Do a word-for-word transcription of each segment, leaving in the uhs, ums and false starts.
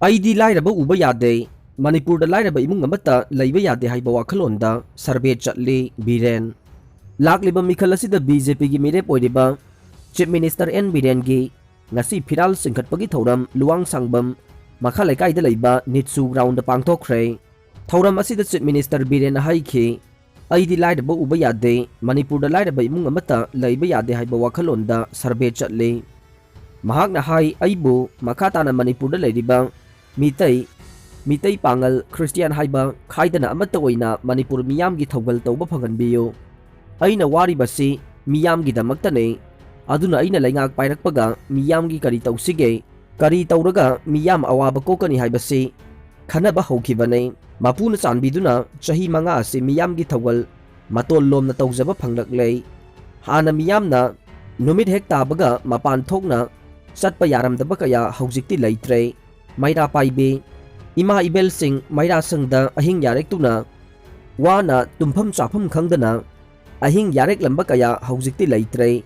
ꯑꯩꯗꯤ ꯂꯥꯏꯔꯕ ꯎꯕ ꯌꯥꯗꯦ, ꯃꯅꯤꯄꯨꯔꯗ ꯂꯥꯏꯔꯕ ꯏꯃꯨꯡ ꯑꯃꯠꯇ ꯂꯩꯕ ꯌꯥꯗꯦ ꯍꯥꯏꯕ ꯋꯥꯈꯜꯂꯣꯟꯗ ꯁꯔꯚꯦ ꯆꯠꯂꯤ ꯕꯤꯔꯦꯟ꯫ ꯂꯥꯛꯂꯤꯕ ꯃꯤꯈꯜ ꯑꯁꯤꯗ ꯕꯤ ꯖꯦ ꯄꯤꯒꯤ ꯃꯤꯔꯦꯞ ꯑꯣꯏꯔꯤꯕ ꯆꯤꯐ ꯃꯤꯅꯤꯁꯇꯔ ꯑꯦꯟ ꯕꯤꯔꯦꯟꯒꯤ ꯉꯁꯤ ꯐꯤꯔꯥꯜ ꯆꯤꯡꯈꯠꯄꯒꯤ ꯊꯧꯔꯝ ꯂꯨꯋꯥꯡꯁꯥꯡꯕꯝ ꯃꯈꯥ ꯂꯩꯀꯥꯏꯗ ꯂꯩꯕ ꯅꯤꯠꯁꯨ ꯒ꯭ꯔꯥꯎꯟꯗ ꯄꯥꯡꯊꯣꯛꯈ꯭ꯔꯦ꯫ ꯊꯧꯔꯝ ꯑꯁꯤꯗ ꯆꯤꯐ ꯃꯤꯅꯤꯁꯇꯔ ꯕꯤꯔꯦꯟꯅ ꯍꯥꯏꯈꯤ, "ꯑꯩꯗꯤ ꯂꯥꯏꯔꯕ ꯎꯕ ꯌꯥꯗꯦ, ꯃꯅꯤꯄꯨꯔꯗ ꯂꯥꯏꯔꯕ ꯏꯃꯨꯡ ꯑꯃꯠꯇ ꯂꯩꯕ ꯌꯥꯗꯦ ꯍꯥꯏꯕ ꯋꯥꯈꯜꯂꯣꯟꯗ ꯁꯔꯚꯦ ꯆꯠꯂꯤ"꯫ ꯃꯍꯥꯛꯅ ꯍꯥꯏ, "ꯑꯩꯕꯨ ꯃꯈꯥ ꯇꯥꯅ ꯃꯅꯤꯄꯨꯔꯗ ꯂꯩꯔꯤꯕ ꯃꯤꯇꯩ, ꯃꯤꯇꯩ ꯄꯥꯉꯜ, ꯈ꯭ꯔꯤꯁꯇꯤꯌꯥꯟ ꯍꯥꯏꯕ ꯈꯥꯏꯗꯅ ꯑꯃꯠꯇ ꯑꯣꯏꯅ ꯃꯅꯤꯄꯨꯔ ꯃꯤꯌꯥꯝꯒꯤ ꯊꯧꯒꯜ ꯇꯧꯕ ꯐꯪꯍꯟꯕꯤꯌꯨ꯫ ꯑꯩꯅ ꯋꯥꯔꯤꯕꯁꯤ ꯃꯤꯌꯥꯝꯒꯤꯗꯃꯛꯇꯅꯤ꯫ ꯑꯗꯨꯅ ꯑꯩꯅ ꯂꯩꯉꯥꯛ ꯄꯥꯏꯔꯛꯄꯒ ꯃꯤꯌꯥꯝꯒꯤ ꯀꯔꯤ ꯇꯧꯁꯤꯒꯦ, ꯀꯔꯤ ꯇꯧꯔꯒ ꯃꯤꯌꯥꯝ ꯑꯋꯥꯕ ꯀꯣꯛꯀꯅꯤ ꯍꯥꯏꯕꯁꯤ ꯈꯟꯅꯕ ꯍꯧꯈꯤꯕꯅꯤ꯫ ꯃꯄꯨꯅ ꯆꯥꯟꯕꯤꯗꯨꯅ ꯆꯍꯤ ꯃꯉꯥ ꯑꯁꯤ ꯃꯤꯌꯥꯝꯒꯤ ꯊꯧꯒꯜ ꯃꯇꯣꯜ ꯂꯣꯝꯅ ꯇꯧꯖꯕ ꯐꯪꯂꯛꯂꯦ꯫ ꯍꯥꯟꯅ ꯃꯤꯌꯥꯝꯅ ꯅꯨꯃꯤꯠ ꯍꯦꯛ ꯇꯥꯕꯒ ꯃꯄꯥꯟ ꯊꯣꯛꯅ ꯆꯠꯄ ꯌꯥꯔꯝꯗꯕ ꯀꯌꯥ ꯍꯧꯖꯤꯛꯇꯤ ꯂꯩꯇ꯭ꯔꯦ꯫ ꯃꯩꯔꯥ ꯄꯥꯏꯕꯤ ꯏꯃꯥ ꯏꯕꯦꯜꯁꯤꯡ ꯃꯩꯔꯥꯁꯪꯗ ꯑꯍꯤꯡ ꯌꯥꯔꯦꯛꯇꯨꯅ ꯋꯥꯅ ꯇꯨꯝꯐꯝ ꯆꯥꯐꯝ ꯈꯪꯗꯅ ꯑꯍꯤꯡ ꯌꯥꯔꯦꯛꯂꯝꯕ ꯀꯌꯥ ꯍꯧꯖꯤꯛꯇꯤ ꯂꯩꯇ꯭ꯔꯦ꯫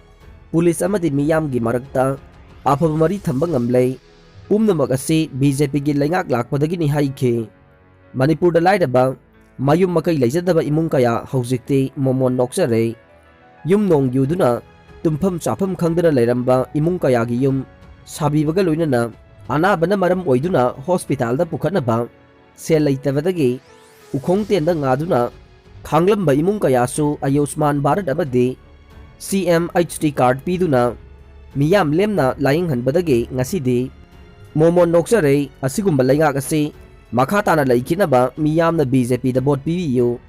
ꯄꯨꯂꯤꯁ ꯑꯃꯗꯤ ꯃꯤꯌꯥꯝꯒꯤ ꯃꯔꯛꯇ ꯑꯐꯕ ꯃꯔꯤ ꯊꯝꯕ ꯉꯝꯂꯦ꯫ ꯄꯨꯝꯅꯃꯛ ꯑꯁꯤ ꯕꯤ ꯖꯦ ꯄꯤꯒꯤ ꯂꯩꯉꯥꯛ ꯂꯥꯛꯄꯗꯒꯤꯅꯤ" ꯍꯥꯏꯈꯤ꯫ ꯃꯅꯤꯄꯨꯔꯗ ꯂꯥꯏꯔꯕ, ꯃꯌꯨꯝ ꯃꯀꯩ ꯂꯩꯖꯗꯕ ꯏꯃꯨꯡ ꯀꯌꯥ ꯍꯧꯖꯤꯛꯇꯤ ꯃꯣꯃꯣꯟ ꯅꯣꯛꯆꯔꯦ꯫ ꯌꯨꯝ ꯅꯣꯡ ꯌꯨꯗꯨꯅ ꯇꯨꯝꯐꯝ ꯆꯥꯐꯝ ꯈꯪꯗꯅ ꯂꯩꯔꯝꯕ ꯏꯃꯨꯡ ꯀꯌꯥꯒꯤ ꯌꯨꯝ ꯁꯥꯕꯤꯕꯒ ꯂꯣꯏꯅꯅ ꯑꯅꯥꯕꯅ ꯃꯔꯝ ꯑꯣꯏꯗꯨꯅ ꯍꯣꯁꯄꯤꯇꯥꯜꯗ ꯄꯨꯈꯠꯅꯕ ꯁꯦꯜ ꯂꯩꯇꯕꯗꯒꯤ ꯎꯈꯣꯡ ꯇꯦꯟꯗ ꯉꯥꯗꯨꯅ ꯈꯥꯡꯂꯝꯕ ꯏꯃꯨꯡ ꯀꯌꯥꯁꯨ ꯑꯌꯨꯁꯃꯥꯟ ꯚꯥꯔꯠ ꯑꯃꯗꯤ ꯁꯤ ꯑꯦꯝ ꯑꯩꯆ ꯗꯤ ꯀꯥꯔꯗ ꯄꯤꯗꯨꯅ ꯃꯤꯌꯥꯝ ꯂꯦꯝꯅ ꯂꯥꯌꯦꯡꯍꯟꯕꯗꯒꯤ ꯉꯁꯤꯗꯤ ꯃꯣꯃꯣꯟ ꯅꯣꯛꯆꯔꯦ꯫ ꯑꯁꯤꯒꯨꯝꯕ ꯂꯩꯉꯥꯛ ꯑꯁꯤ ꯃꯈꯥ ꯇꯥꯅ ꯂꯩꯈꯤꯅꯕ ꯃꯤꯌꯥꯝꯅ ꯕꯤ ꯖꯦ ꯄꯤꯗ ꯚꯣꯠ ꯄꯤꯕꯤꯌꯨ꯫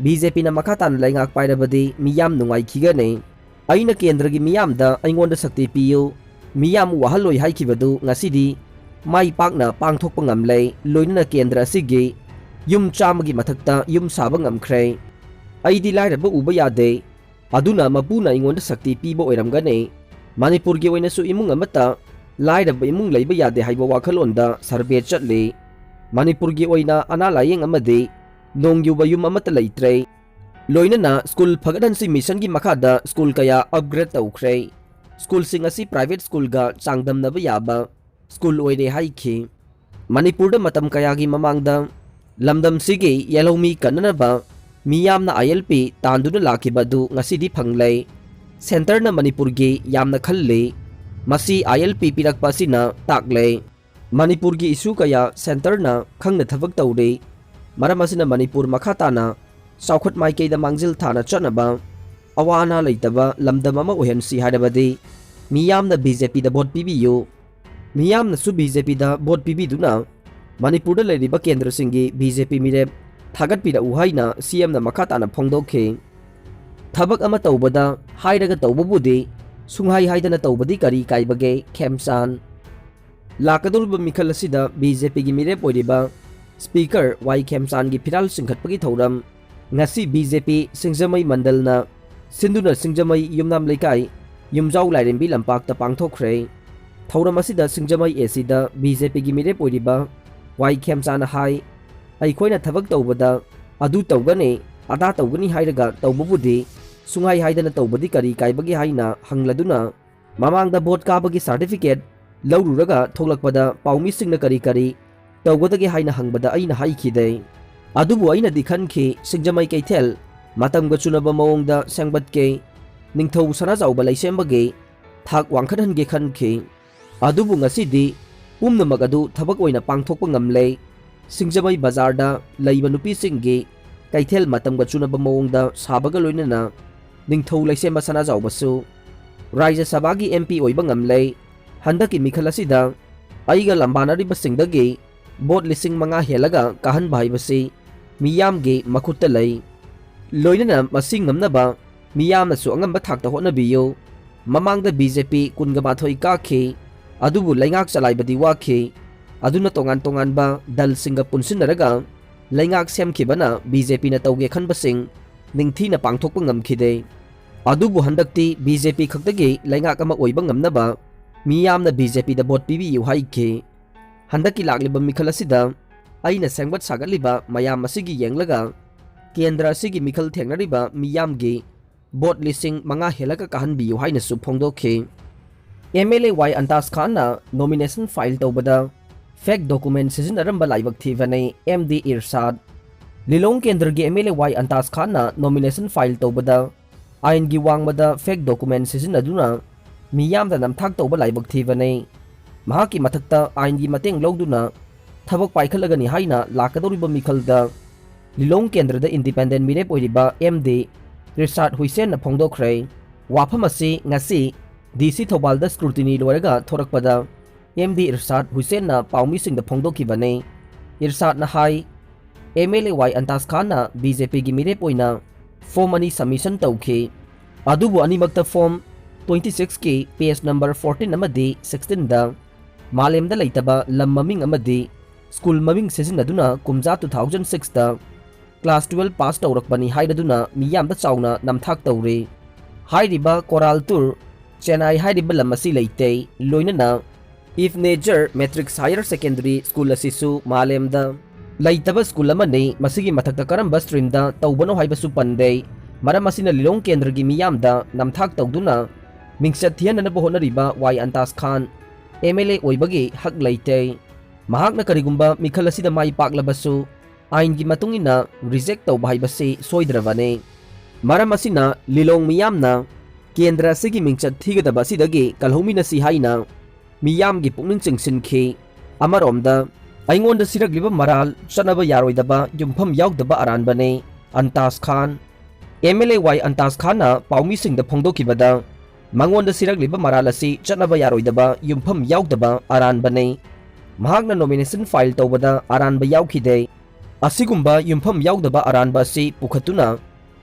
ꯕꯤ ꯖꯦ ꯄꯤꯅ ꯃꯈꯥ ꯇꯥꯅ ꯂꯩꯉꯥꯛ ꯄꯥꯏꯔꯕꯗꯤ ꯃꯤꯌꯥꯝ ꯅꯨꯡꯉꯥꯏꯈꯤꯒꯅꯤ꯫ ꯑꯩꯅ ꯀꯦꯟꯗ꯭ꯔꯒꯤ ꯃꯤꯌꯥꯝꯗ ꯑꯩꯉꯣꯟꯗ ꯁꯛꯇꯤ ꯄꯤꯌꯨ, ꯃꯤꯌꯥꯝ ꯋꯥꯍꯜꯂꯣꯏ ꯍꯥꯏꯈꯤꯕꯗꯨ ꯉꯁꯤꯗꯤ ꯃꯥꯏ ꯄꯥꯛꯅ ꯄꯥꯡꯊꯣꯛꯄ ꯉꯝꯂꯦ, ꯂꯣꯏꯅꯅ ꯀꯦꯟꯗ꯭ꯔ ꯑꯁꯤꯒꯤ ꯌꯨꯝ ꯆꯥꯝꯃꯒꯤ ꯃꯊꯛꯇ ꯌꯨꯝ ꯁꯥꯕ ꯉꯝꯈ꯭ꯔꯦ꯫ ꯑꯩꯗꯤ ꯂꯥꯏꯔꯕ ꯎꯕ ꯌꯥꯗꯦ, ꯑꯗꯨꯅ ꯃꯄꯨꯅ ꯑꯩꯉꯣꯟꯗ ꯁꯛꯇꯤ ꯄꯤꯕ ꯑꯣꯏꯔꯝꯒꯅꯤ꯫ ꯃꯅꯤꯄꯨꯔꯒꯤ ꯑꯣꯏꯅꯁꯨ ꯏꯃꯨꯡ ꯑꯃꯠꯇ ꯂꯥꯏꯔꯕ ꯏꯃꯨꯡ ꯂꯩꯕ ꯌꯥꯗꯦ ꯍꯥꯏꯕ ꯋꯥꯈꯜꯂꯣꯟꯗ ꯁꯔꯚꯦ ꯆꯠꯂꯤ꯫ ꯃꯅꯤꯄꯨꯔꯒꯤ ꯑꯣꯏꯅ ꯑꯅꯥ ꯂꯥꯌꯦꯡ ꯑꯃꯗꯤ ꯅꯣꯡ ꯌꯨꯕ ꯌꯨꯝ ꯑꯃꯠꯇ ꯂꯩꯇ꯭ꯔꯦ꯫ ꯂꯣꯏꯅꯅ ꯁ꯭ꯀꯨꯜ ꯐꯒꯠꯍꯟꯁꯤ ꯃꯤꯁꯟꯒꯤ ꯃꯈꯥꯗ ꯁ꯭ꯀꯨꯜ ꯀꯌꯥ ꯑꯞꯒ꯭ꯔꯦꯗ ꯇꯧꯈ꯭ꯔꯦ꯫ ꯁ꯭ꯀꯨꯜꯁꯤꯡ ꯑꯁꯤ ꯄ꯭ꯔꯥꯏꯚꯦꯠ ꯁ꯭ꯀꯨꯜꯒ ꯆꯥꯡꯗꯝꯅꯕ ꯌꯥꯕ ꯁ꯭ꯀꯨꯜ ꯑꯣꯏꯔꯦ ꯍꯥꯏꯈꯤ꯫ ꯃꯅꯤꯄꯨꯔꯗ ꯃꯇꯝ ꯀꯌꯥꯒꯤ ꯃꯃꯥꯡꯗ ꯂꯝꯗꯝꯁꯤꯒꯤ ꯌꯦꯜꯍꯧꯃꯤ ꯀꯟꯅꯅꯕ ꯃꯤꯌꯥꯝꯅ ꯑꯥꯏ ꯑꯦꯜ ꯄꯤ ꯇꯥꯟꯗꯨꯅ ꯂꯥꯛꯈꯤꯕ ꯑꯗꯨ ꯉꯁꯤꯗꯤ ꯐꯪꯂꯦ꯫ ꯁꯦꯟꯇꯔꯅ ꯃꯅꯤꯄꯨꯔꯒꯤ ꯌꯥꯝꯅ ꯈꯜꯂꯤ꯫ ꯃꯁꯤ ꯑꯥꯏ ꯑꯦꯜ ꯄꯤ ꯄꯤꯔꯛꯄ ꯑꯁꯤꯅ ꯇꯥꯛꯂꯦ꯫ ꯃꯅꯤꯄꯨꯔꯒꯤ ꯏꯁꯨ ꯀꯌꯥ ꯁꯦꯟꯇꯔꯅ ꯈꯪꯅ ꯊꯕꯛ ꯇꯧꯔꯤ꯫ ꯃꯔꯝ ꯑꯁꯤꯅ ꯃꯅꯤꯄꯨꯔ ꯃꯈꯥ ꯇꯥꯅ ꯆꯥꯎꯈꯠ ꯃꯥꯏꯀꯩꯗ ꯃꯥꯡꯖꯤꯜ ꯊꯥꯅ ꯆꯠꯅꯕ ꯑꯋꯥ ꯑꯅꯥ ꯂꯩꯇꯕ ꯂꯝꯗꯝ ꯑꯃ ꯑꯣꯏꯍꯟꯁꯤ ꯍꯥꯏꯔꯕꯗꯤ ꯃꯤꯌꯥꯝꯅ ꯕꯤ ꯖꯦ ꯄꯤꯗ ꯚꯣꯠ ꯄꯤꯕꯤꯌꯨ꯫ ꯃꯤꯌꯥꯝꯅꯁꯨ ꯕꯤ ꯖꯦ ꯄꯤꯗ ꯚꯣꯠ ꯄꯤꯕꯤꯗꯨꯅ ꯃꯅꯤꯄꯨꯔꯗ ꯂꯩꯔꯤꯕ ꯀꯦꯟꯗ꯭ꯔꯁꯤꯡꯒꯤ ꯕꯤ ꯖꯦ ꯄꯤ ꯃꯤꯔꯦꯞ ꯊꯥꯒꯠꯄꯤꯔꯛꯎ ꯍꯥꯏꯅ ꯁꯤ ꯑꯦꯝꯅ ꯃꯈꯥ ꯇꯥꯅ ꯐꯣꯡꯗꯣꯛꯈꯤ꯫ ꯊꯕꯛ ꯑꯃ ꯇꯧꯕꯗ ꯍꯥꯏꯔꯒ ꯇꯧꯕꯕꯨꯗꯤ ꯁꯨꯡꯍꯥꯏ ꯍꯥꯏꯗꯅ ꯇꯧꯕꯗꯤ ꯀꯔꯤ ꯀꯥꯏꯕꯒꯦ? ꯈꯦꯝꯆꯥꯟ꯫ ꯂꯥꯛꯀꯗꯧꯔꯤꯕ ꯃꯤꯈꯜ ꯑꯁꯤꯗ ꯕꯤ ꯖꯦ ꯄꯤꯒꯤ ꯃꯤꯔꯦꯞ ꯑꯣꯏꯔꯤꯕ ꯁ꯭ꯄꯤꯀꯔ ꯋꯥꯏ ꯈꯦꯝꯆꯥꯟꯒꯤ ꯐꯤꯔꯥꯜ ꯆꯤꯡꯈꯠꯄꯒꯤ ꯊꯧꯔꯝ ꯉꯁꯤ ꯕꯤ ꯖꯦ ꯄꯤ ꯁꯤꯡꯖꯃꯩ ꯃꯟꯗꯜꯅ ꯁꯤꯟꯗꯨꯅ ꯁꯤꯡꯖꯃꯩ ꯌꯨꯝꯅꯥꯝ ꯂꯩꯀꯥꯏ ꯌꯨꯝꯖꯥꯎ ꯂꯥꯏꯔꯦꯝꯕꯤ ꯂꯝꯄꯥꯛꯇ ꯄꯥꯡꯊꯣꯛꯈ꯭ꯔꯦ꯫ ꯊꯧꯔꯝ ꯑꯁꯤꯗ ꯁꯤꯡꯖꯃꯩ ꯑꯦ ꯁꯤꯗ ꯕꯤ ꯖꯦ ꯄꯤꯒꯤ ꯃꯤꯔꯦꯞ ꯑꯣꯏꯔꯤꯕ ꯋꯥꯏ ꯈꯦꯝꯆꯥꯅ ꯍꯥꯏ, ꯑꯩꯈꯣꯏꯅ ꯊꯕꯛ ꯇꯧꯕꯗ ꯑꯗꯨ ꯇꯧꯒꯅꯤ, ꯑꯗꯥ ꯇꯧꯒꯅꯤ ꯍꯥꯏꯔꯒ ꯇꯧꯕꯕꯨꯗꯤ ꯁꯨꯡꯍꯥꯏ ꯍꯥꯏꯗꯅ ꯇꯧꯕꯗꯤ ꯀꯔꯤ ꯀꯥꯏꯕꯒꯦ ꯍꯥꯏꯅ ꯍꯪꯂꯗꯨꯅ, ꯃꯃꯥꯡꯗ ꯚꯣꯠ ꯀꯥꯕꯒꯤ ꯁꯥꯔꯇꯤꯐꯤꯀꯦꯠ ꯂꯧꯔꯨꯔꯒ ꯊꯣꯛꯂꯛꯄꯗ ꯄꯥꯎꯃꯤꯁꯤꯡꯅ ꯀꯔꯤ ꯀꯔꯤ ꯇꯧꯒꯗꯒꯦ ꯍꯥꯏꯅ ꯍꯪꯕꯗ ꯑꯩꯅ ꯍꯥꯏꯈꯤꯗꯦ꯫ ꯑꯗꯨꯕꯨ ꯑꯩꯅꯗꯤ ꯈꯟꯈꯤ, ꯁꯤꯡꯖꯃꯩ ꯀꯩꯊꯦꯜ ꯃꯇꯝꯒ ꯆꯨꯅꯕ ꯃꯑꯣꯡꯗ ꯁꯦꯝꯒꯠꯀꯦ, ꯅꯤꯡꯊꯧ ꯁꯅꯥꯖꯥꯎꯕ ꯂꯩꯁꯦꯝꯕꯒꯤ ꯊꯥꯛ ꯋꯥꯡꯈꯠꯍꯟꯒꯦ ꯈꯟꯈꯤ꯫ ꯑꯗꯨꯕꯨ ꯉꯁꯤꯗꯤ ꯄꯨꯝꯅꯃꯛ ꯑꯗꯨ ꯊꯕꯛ ꯑꯣꯏꯅ ꯄꯥꯡꯊꯣꯛꯄ ꯉꯝꯂꯦ꯫ ꯁꯤꯡꯖꯃꯩ ꯕꯖꯥꯔꯗ ꯂꯩꯕ ꯅꯨꯄꯤꯁꯤꯡꯒꯤ ꯀꯩꯊꯦꯜ ꯃꯇꯝꯒ ꯆꯨꯅꯕ ꯃꯑꯣꯡꯗ ꯁꯥꯕꯒ ꯂꯣꯏꯅꯅ ꯅꯤꯡꯊꯧ ꯂꯩꯁꯦꯝꯕ ꯁꯅꯥꯖꯥꯎꯕꯁꯨ ꯔꯥꯖ꯭ꯌ ꯁꯚꯥꯒꯤ ꯑꯦꯝ ꯄꯤ ꯑꯣꯏꯕ ꯉꯝꯂꯦ꯫ ꯍꯟꯗꯛꯀꯤ ꯃꯤꯈꯜ ꯑꯁꯤꯗ ꯑꯩꯒ ꯂꯝꯕꯥꯅꯔꯤꯕꯁꯤꯡꯗꯒꯤ ꯚꯣꯠ ꯂꯤꯁꯤꯡ ꯃꯉꯥ ꯍꯦꯜꯂꯒ ꯀꯥꯍꯟꯕ ꯍꯥꯏꯕꯁꯤ ꯃꯤꯌꯥꯝꯒꯤ ꯃꯈꯨꯠꯇ ꯂꯩ꯫ ꯂꯣꯏꯅꯅ ꯃꯁꯤ ꯉꯝꯅꯕ ꯃꯤꯌꯥꯝꯅꯁꯨ ꯑꯉꯝꯕ ꯊꯥꯛꯇ ꯍꯣꯠꯅꯕꯤꯌꯨ꯫ ꯃꯃꯥꯡꯗ ꯕꯤ ꯖꯦ ꯄꯤ ꯀꯨꯟꯒ ꯃꯥꯊꯣꯏ ꯀꯥꯈꯤ, ꯑꯗꯨꯕꯨ ꯂꯩꯉꯥꯛ ꯆꯂꯥꯏꯕꯗꯤ ꯋꯥꯈꯤ꯫ ꯑꯗꯨꯅ ꯇꯣꯉꯥꯟ ꯇꯣꯉꯥꯟꯕ ꯗꯜꯁꯤꯡꯒ ꯄꯨꯟꯁꯤꯟꯅꯔꯒ ꯂꯩꯉꯥꯛ ꯁꯦꯝꯈꯤꯕꯅ ꯕꯤ ꯖꯦ ꯄꯤꯅ ꯇꯧꯒꯦ ꯈꯟꯕꯁꯤꯡ ꯅꯤꯡꯊꯤꯅ ꯄꯥꯡꯊꯣꯛꯄ ꯉꯝꯈꯤꯗꯦ꯫ ꯑꯗꯨꯕꯨ ꯍꯟꯗꯛꯇꯤ ꯕꯤ ꯖꯦ ꯄꯤ ꯈꯛꯇꯒꯤ ꯂꯩꯉꯥꯛ ꯑꯃ ꯑꯣꯏꯕ ꯉꯝꯅꯕ ꯃꯤꯌꯥꯝꯅ ꯕꯤ ꯖꯦ ꯄꯤꯗ ꯚꯣꯠ ꯄꯤꯕꯤꯌꯨ ꯍꯥꯏꯈꯤ꯫ ꯍꯟꯗꯛꯀꯤ ꯂꯥꯛꯂꯤꯕ ꯃꯤꯈꯜ ꯑꯁꯤꯗ ꯑꯩꯅ ꯁꯦꯝꯒꯠ ꯁꯥꯒꯠꯂꯤꯕ ꯃꯌꯥꯝ ꯑꯁꯤꯒꯤ ꯌꯦꯡꯂꯒ ꯀꯦꯟꯗ꯭ꯔ ꯑꯁꯤꯒꯤ ꯃꯤꯈꯜ ꯊꯦꯡꯅꯔꯤꯕ ꯃꯤꯌꯥꯝꯒꯤ ꯚꯣꯠ ꯂꯤꯁꯤꯡ ꯃꯉꯥ ꯍꯦꯜꯂꯒ ꯀꯥꯍꯟꯕꯤꯌꯨ ꯍꯥꯏꯅꯁꯨ ꯐꯣꯡꯗꯣꯛꯈꯤ꯫ M L A Y Antas ꯈꯥꯟꯅ ꯅꯣꯃꯤꯅꯦꯁꯟ ꯐꯥꯏꯜ ꯇꯧꯕꯗ fake document ꯁꯤꯖꯤꯟꯅꯔꯝꯕ ꯂꯥꯏꯕꯛ ꯊꯤꯕꯅꯤ ꯑꯦꯝ ꯗꯤ ꯏꯔꯁꯥꯗ꯫ ꯂꯤꯂꯣꯡ ꯀꯦꯟꯗ꯭ꯔꯒꯤ M L A Y Antas ꯈꯥꯟꯅ nomination file ꯇꯧꯕꯗ ꯑꯥꯏꯟꯒꯤ ꯋꯥꯡꯃꯗ fake document ꯁꯤꯖꯤꯟꯅꯗꯨꯅ ꯃꯤꯌꯥꯝꯗ ꯅꯝꯊꯥꯛ ꯇꯧꯕ ꯂꯥꯏꯕꯛ ꯊꯤꯕꯅꯤ꯫ ꯃꯍꯥꯛꯀꯤ ꯃꯊꯛꯇ ꯑꯥꯏꯟꯒꯤ ꯃꯇꯦꯡ ꯂꯧꯗꯨꯅ ꯊꯕꯛ ꯄꯥꯏꯈꯠꯂꯒꯅꯤ ꯍꯥꯏꯅ ꯂꯥꯛꯀꯗꯧꯔꯤꯕ ꯃꯤꯈꯜꯗ ꯂꯤꯂꯣꯡ ꯀꯦꯟꯗ꯭ꯔꯗ independent ꯃꯤꯔꯦꯞ ꯑꯣꯏꯔꯤꯕ ꯑꯦꯝ ꯗꯤ ꯏꯔꯁꯥꯗ ꯍꯨꯏꯁꯦꯟꯅ ꯐꯣꯡꯗꯣꯛꯈ꯭ꯔꯦ꯫ ꯋꯥꯐꯝ ꯑꯁꯤ ꯉꯁꯤ ꯗꯤ ꯁꯤ ꯊꯧꯕꯥꯜꯗ scrutiny ꯂꯣꯏꯔꯒ ꯊꯣꯔꯛꯄꯗ ꯑꯦꯝ ꯗꯤ ꯏꯔꯁꯥꯗ ꯍꯨꯏꯁꯦꯟꯅ ꯄꯥꯎꯃꯤꯁꯤꯡꯗ ꯐꯣꯡꯗꯣꯛꯈꯤꯕꯅꯤ꯫ ꯏꯔꯁꯥꯗꯅ ꯍꯥꯏ, M L A Y Antas ꯈꯥꯟꯅ ꯕꯤ ꯖꯦ ꯄꯤꯒꯤ ꯃꯤꯔꯦꯞ ꯑꯣꯏꯅ form ꯑꯅꯤ submission ꯇꯧꯈꯤ꯫ ꯑꯗꯨꯕꯨ ꯑꯅꯤꯃꯛꯇ form twenty sixꯀꯤ page number fourteen ꯑꯃꯗꯤ sixteenꯗ ꯃꯥꯂꯦꯝꯗ ꯂꯩꯇꯕ ꯂꯝ ꯃꯃꯤꯡ ꯑꯃꯗꯤ school ꯃꯃꯤꯡ ꯁꯤꯖꯤꯟꯅꯗꯨꯅ ꯀꯨꯝꯖꯥ two thousand sixꯇ class twelve pass ꯇꯧꯔꯛꯄꯅꯤ ꯍꯥꯏꯔꯗꯨꯅ ꯃꯤꯌꯥꯝꯗ ꯆꯥꯎꯅ ꯅꯝꯊꯥꯛ ꯇꯧꯔꯤ꯫ ꯍꯥꯏꯔꯤꯕ ꯀꯣꯔꯥꯜꯇꯨꯔ ꯆꯦꯟꯅꯥꯏ ꯍꯥꯏꯔꯤꯕ ꯂꯝ ꯑꯁꯤ ꯂꯩꯇꯦ, ꯂꯣꯏꯅꯅ ꯏꯐꯅꯦꯖꯔ ꯃꯦꯇ꯭ꯔꯤꯛꯁ ꯍꯥꯌꯔ ꯁꯦꯀꯦꯟꯗꯔꯤ ꯁ꯭ꯀꯨꯜ ꯑꯁꯤꯁꯨ ꯃꯥꯂꯦꯝꯗ ꯂꯩꯇꯕ ꯁ꯭ꯀꯨꯜ ꯑꯃꯅꯤ꯫ ꯃꯁꯤꯒꯤ ꯃꯊꯛꯇ ꯀꯔꯝꯕ streamꯗ ꯇꯧꯕꯅꯣ ꯍꯥꯏꯕꯁꯨ ꯄꯟꯗꯦ꯫ ꯃꯔꯝ ꯑꯁꯤꯅ ꯂꯤꯂꯣꯡ ꯀꯦꯟꯗ꯭ꯔꯒꯤ ꯃꯤꯌꯥꯝꯗ ꯅꯝꯊꯥꯛ ꯇꯧꯗꯨꯅ ꯃꯤꯡꯆꯠ ꯊꯤꯍꯟꯅꯅꯕ ꯍꯣꯠꯅꯔꯤꯕ ꯋꯥꯏ ꯑꯟꯇꯥꯖ ꯈꯥꯟ ꯑꯦꯝ ꯑꯦꯜ ꯑꯦ ꯑꯣꯏꯕꯒꯤ ꯍꯛ ꯂꯩꯇꯦ꯫ ꯃꯍꯥꯛꯅ ꯀꯔꯤꯒꯨꯝꯕ ꯃꯤꯈꯜ ꯑꯁꯤꯗ ꯃꯥꯏ ꯄꯥꯛꯂꯕꯁꯨ ꯑꯥꯏꯟꯒꯤ ꯃꯇꯨꯡ ꯏꯟꯅ reject ꯇꯧꯕ ꯍꯥꯏꯕꯁꯤ ꯁꯣꯏꯗ꯭ꯔꯕꯅꯤ꯫ ꯃꯔꯝ ꯑꯁꯤꯅ ꯂꯤꯂꯣꯡ ꯃꯤꯌꯥꯝꯅ ꯀꯦꯟꯗ꯭ꯔ ꯑꯁꯤꯒꯤ ꯃꯤꯡꯆꯠ ꯊꯤꯒꯗꯕ ꯑꯁꯤꯗꯒꯤ ꯀꯜꯍꯧꯃꯤꯟꯅꯁꯤ ꯍꯥꯏꯅ ꯃꯤꯌꯥꯝꯒꯤ ꯄꯨꯛꯅꯤꯡ ꯆꯤꯡꯁꯤꯟꯈꯤ꯫ ꯑꯃꯔꯣꯝꯗ, ꯑꯩꯉꯣꯟꯗ ꯁꯤꯔꯛꯂꯤꯕ ꯃꯔꯥꯜ ꯆꯠꯅꯕ ꯌꯥꯔꯣꯏꯗꯕ ꯌꯨꯝꯐꯝ ꯌꯥꯎꯗꯕ ꯑꯔꯥꯟꯕꯅꯤ꯫ ꯑꯟꯇꯥꯖ ꯈꯥꯟ, M L A Y Antas ꯈꯥꯟꯅ ꯄꯥꯎꯃꯤꯁꯤꯡꯗ ꯐꯣꯡꯗꯣꯛꯈꯤꯕꯗ, ꯃꯉꯣꯟꯗ ꯁꯤꯔꯛꯂꯤꯕ ꯃꯔꯥꯜ ꯑꯁꯤ ꯆꯠꯅꯕ ꯌꯥꯔꯣꯏꯗꯕ ꯌꯨꯝꯐꯝ ꯌꯥꯎꯗꯕ ꯑꯔꯥꯟꯕꯅꯤ꯫ ꯃꯍꯥꯛꯅ nomination file ꯇꯧꯕꯗ ꯑꯔꯥꯟꯕ ꯌꯥꯎꯈꯤꯗꯦ꯫ ꯑꯁꯤꯒꯨꯝꯕ ꯌꯨꯝꯐꯝ ꯌꯥꯎꯗꯕ ꯑꯔꯥꯟꯕ ꯑꯁꯤ ꯄꯨꯈꯠꯇꯨꯅ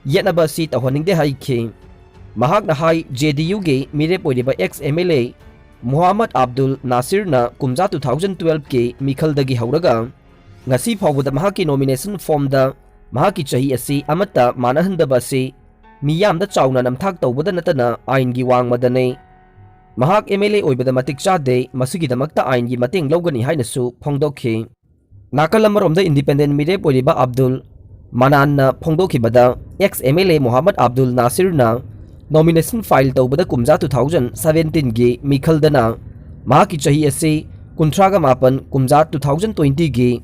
ꯌꯦꯠꯅꯕ ꯑꯁꯤ ꯇꯧꯍꯟꯅꯤꯡꯗꯦ ꯍꯥꯏꯈꯤ꯫ ꯃꯍꯥꯛꯅ ꯍꯥꯏ, ꯖꯦ ꯗꯤ ꯌꯨꯒꯤ ꯃꯤꯔꯦꯞ ꯑꯣꯏꯔꯤꯕ ex M L A ꯃꯨꯍꯝꯃꯗ ꯑꯕꯗꯨꯜ ꯅꯥꯁꯤꯔꯅ ꯀꯨꯝꯖꯥ two thousand twelveꯀꯤ ꯃꯤꯈꯜꯗꯒꯤ ꯍꯧꯔꯒ ꯉꯁꯤ ꯐꯥꯎꯕꯗ ꯃꯍꯥꯛꯀꯤ nomination formꯗ ꯃꯍꯥꯛꯀꯤ ꯆꯍꯤ ꯑꯁꯤ ꯑꯃꯠꯇ ꯃꯥꯟꯅꯍꯟꯗꯕ ꯑꯁꯤ ꯃꯤꯌꯥꯝꯗ ꯆꯥꯎꯅ ꯅꯝꯊꯥꯛ ꯇꯧꯕꯗ ꯅꯠꯇꯅ ꯑꯥꯏꯟꯒꯤ ꯋꯥꯡꯃꯗꯅꯤ꯫ ꯃꯍꯥꯛ M L A ꯑꯣꯏꯕꯗ ꯃꯇꯤꯛ ꯆꯥꯗꯦ, ꯃꯁꯤꯒꯤꯗꯃꯛꯇ ꯑꯥꯏꯟꯒꯤ ꯃꯇꯦꯡ ꯂꯧꯒꯅꯤ ꯍꯥꯏꯅꯁꯨ ꯐꯣꯡꯗꯣꯛꯈꯤ꯫ ꯅꯥꯀꯜ ꯑꯃꯔꯣꯝꯗ independent ꯃꯤꯔꯦꯞ ꯑꯣꯏꯔꯤꯕ Abdul ꯃꯅꯥꯟꯅ ꯐꯣꯡꯗꯣꯛꯈꯤꯕꯗ, ex M L A Muhammad Abdul ꯅꯥꯁꯤꯔꯅ nomination file ꯇꯧꯕꯗ ꯀꯨꯝꯖꯥ two thousand seventeenꯒꯤ ꯃꯤꯈꯜꯗꯅ ꯃꯍꯥꯛꯀꯤ ꯆꯍꯤ ꯑꯁꯤ ꯀꯨꯟꯊ꯭ꯔꯥꯒ ꯃꯥꯄꯟ ꯀꯨꯝꯖꯥ two thousand twenty-ꯒꯤ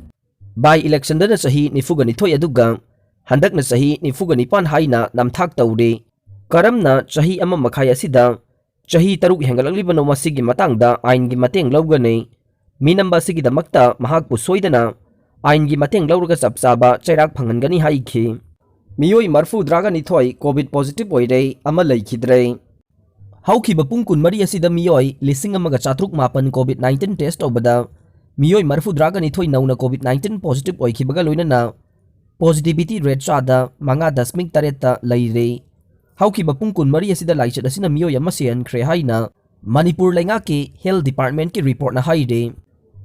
by election-ꯗꯅ ꯆꯍꯤ ꯅꯤꯐꯨꯒ ꯅꯤꯊꯣꯏ ꯑꯗꯨꯒ ꯍꯟꯗꯛꯅ ꯆꯍꯤ ꯅꯤꯐꯨꯒ ꯅꯤꯄꯥꯟ ꯍꯥꯏꯅ ꯅꯝꯊꯥꯛ ꯇꯧꯔꯤ꯫ ꯀꯔꯝꯅ ꯆꯍꯤ ꯑꯃ ꯃꯈꯥꯏ ꯑꯁꯤꯗ ꯆꯍꯤ ꯇꯔꯨꯛ ꯍꯦꯟꯒꯠꯂꯛꯂꯤꯕꯅꯣ, ꯃꯁꯤꯒꯤ ꯃꯇꯥꯡꯗ ꯑꯥꯏꯟꯒꯤ ꯃꯇꯦꯡ ꯂꯧꯒꯅꯤ꯫ ꯃꯤꯅꯝꯕ ꯑꯁꯤꯒꯤꯗꯃꯛꯇ ꯃꯍꯥꯛꯄꯨ ꯁꯣꯏꯗꯅ ꯑꯥꯏꯟꯒꯤ ꯃꯇꯦꯡ ꯂꯧꯔꯒ ꯆꯞ ꯆꯥꯕ ꯆꯩꯔꯥꯛ ꯐꯪꯍꯟꯒꯅꯤ ꯍꯥꯏꯈꯤ꯫ ꯃꯤꯑꯣꯏ ꯃꯔꯐꯨꯗ꯭ꯔꯥꯒ ꯅꯤꯊꯣꯏ COVID positive ꯑꯣꯏꯔꯦ, ꯑꯃ ꯂꯩꯈꯤꯗ꯭ꯔꯦ꯫ ꯍꯧꯈꯤꯕ ꯄꯨꯡ ꯀꯨꯟꯃꯔꯤ ꯑꯁꯤꯗ ꯃꯤꯑꯣꯏ ꯂꯤꯁꯤꯡ ꯑꯃꯒ ꯆꯥꯇ꯭ꯔꯨꯛ ꯃꯥꯄꯟ COVID nineteen test ꯇꯧꯕꯗ ꯃꯤꯑꯣꯏ ꯃꯔꯐꯨꯗ꯭ꯔꯥꯒ ꯅꯤꯊꯣꯏ ꯅꯧꯅ COVID nineteen positive ꯑꯣꯏꯈꯤꯕꯒ ꯂꯣꯏꯅꯅ positivity rate ꯆꯥꯗ ꯃꯉꯥ ꯗꯁꯃꯤꯛ ꯇꯔꯦꯠꯇ ꯂꯩꯔꯦ꯫ ꯍꯧꯈꯤꯕ ꯄꯨꯡ ꯀꯨꯟꯃꯔꯤ ꯑꯁꯤꯗ ꯂꯥꯏꯆꯠ ꯑꯁꯤꯅ ꯃꯤꯑꯣꯏ ꯑꯃ ꯁꯤꯍꯟꯈ꯭ꯔꯦ ꯍꯥꯏꯅ ꯃꯅꯤꯄꯨꯔ ꯂꯩꯉꯥꯛꯀꯤ health department-ꯀꯤ report-ꯅ ꯍꯥꯏꯔꯦ꯫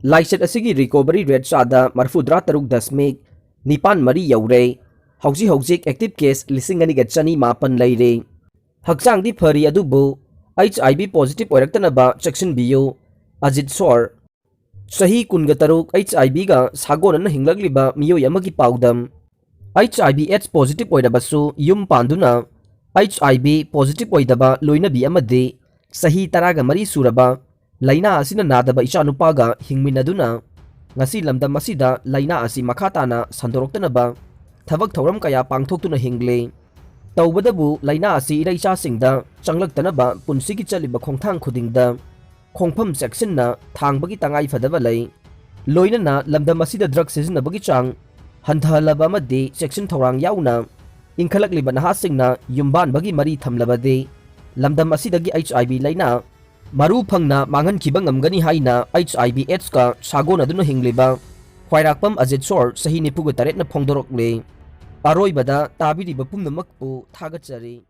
ꯂꯥꯏꯆꯠ ꯑꯁꯤꯒꯤ recovery rate ꯆꯥꯗ ꯃꯔꯐꯨꯗ꯭ꯔꯥ ꯇꯔꯨꯛ ꯗꯁꯃꯤꯛ ꯅꯤꯄꯥꯟ ꯃꯔꯤ ꯌꯧꯔꯦ꯫ ꯍꯧꯖꯤꯛ ꯍꯧꯖꯤꯛ active case ꯂꯤꯁꯤꯡ ꯑꯅꯤꯒ ꯆꯅꯤ ꯃꯥꯄꯟ ꯂꯩꯔꯦ꯫ ꯍꯛꯆꯥꯡꯗꯤ ꯐꯔꯤ ꯑꯗꯨꯕꯨ HIV positive ꯑꯣꯏꯔꯛꯇꯅꯕ ꯆꯦꯛꯁꯤꯟꯕꯤꯌꯨ꯫ ꯑꯖꯤꯠ ꯁꯣꯔ꯫ ꯆꯍꯤ ꯀꯨꯟꯒ ꯇꯔꯨꯛ HIV-ꯒ ꯁꯥꯒꯣꯟꯅꯅ ꯍꯤꯡꯂꯛꯂꯤꯕ ꯃꯤꯑꯣꯏ ꯑꯃꯒꯤ ꯄꯥꯎꯗꯝ꯫ HIV AIDS positive ꯑꯣꯏꯔꯕꯁꯨ ꯌꯨꯝ ꯄꯥꯟꯗꯨꯅ HIV positive ꯑꯣꯏꯗꯕ ꯂꯣꯏꯅꯕꯤ ꯑꯃꯗꯤ ꯆꯍꯤ ꯇꯔꯥꯒ ꯃꯔꯤ ꯁꯨꯔꯕ ꯂꯥꯏꯅꯥ ꯑꯁꯤꯅ ꯅꯥꯗꯕ ꯏꯆꯥꯅꯨꯄꯥꯒ ꯍꯤꯡꯃꯤꯟꯅꯗꯨꯅ ꯉꯁꯤ ꯂꯝꯗꯝ ꯑꯁꯤꯗ ꯂꯥꯏꯅꯥ ꯑꯁꯤ ꯃꯈꯥ ꯇꯥꯅ ꯁꯟꯗꯣꯔꯛꯇꯅꯕ ꯊꯕꯛ ꯊꯧꯔꯝ ꯀꯌꯥ ꯄꯥꯡꯊꯣꯛꯇꯨꯅ ꯍꯤꯡꯂꯤ꯫ ꯇꯧꯕꯗꯕꯨ ꯂꯥꯏꯅꯥ ꯑꯁꯤ ꯏꯔꯩꯆꯥꯁꯤꯡꯗ ꯆꯪꯂꯛꯇꯅꯕ ꯄꯨꯟꯁꯤꯒꯤ ꯆꯠꯂꯤꯕ ꯈꯣꯡꯊꯥꯡ ꯈꯨꯗꯤꯡꯗ ꯈꯣꯡꯐꯝ ꯆꯦꯛꯁꯤꯟꯅ ꯊꯥꯡꯕꯒꯤ ꯇꯉꯥꯏ ꯐꯗꯕ ꯂꯩ꯫ ꯂꯣꯏꯅꯅ ꯂꯝꯗꯝ ꯑꯁꯤꯗ drug ꯁꯤꯖꯤꯟꯅꯕꯒꯤ ꯆꯥꯡ ꯍꯟꯊꯍꯜꯂꯕ ꯑꯃꯗꯤ ꯆꯦꯛꯁꯤꯟ ꯊꯧꯔꯥꯡ ꯌꯥꯎꯅ ꯏꯟꯈꯠꯂꯛꯂꯤꯕ ꯅꯍꯥꯁꯤꯡꯅ ꯌꯨꯝꯕꯥꯟꯕꯒꯤ ꯃꯔꯤ ꯊꯝꯂꯕꯗꯤ ꯂꯝꯗꯝ ꯑꯁꯤꯗꯒꯤ HIV ꯂꯥꯏꯅꯥ ꯃꯔꯨ ꯐꯪꯅ ꯃꯥꯡꯍꯟꯈꯤꯕ ꯉꯝꯒꯅꯤ ꯍꯥꯏꯅ HIV AIDS-ꯀ ꯁꯥꯒꯣꯟꯅꯗꯨꯅ ꯍꯤꯡꯂꯤꯕ ꯈ꯭ꯋꯥꯏꯔꯥꯛꯄꯝ ꯑꯖꯤꯠ ꯁꯣꯔ ꯆꯍꯤ ꯅꯤꯐꯨꯒ ꯇꯔꯦꯠꯅ ꯐꯣꯡꯗꯣꯔꯛꯂꯤ꯫ ꯑꯔꯣꯏꯕꯗ ꯇꯥꯕꯤꯔꯤꯕ ꯄꯨꯝꯅꯃꯛꯄꯨ ꯊꯥꯒꯠꯆꯔꯤ꯫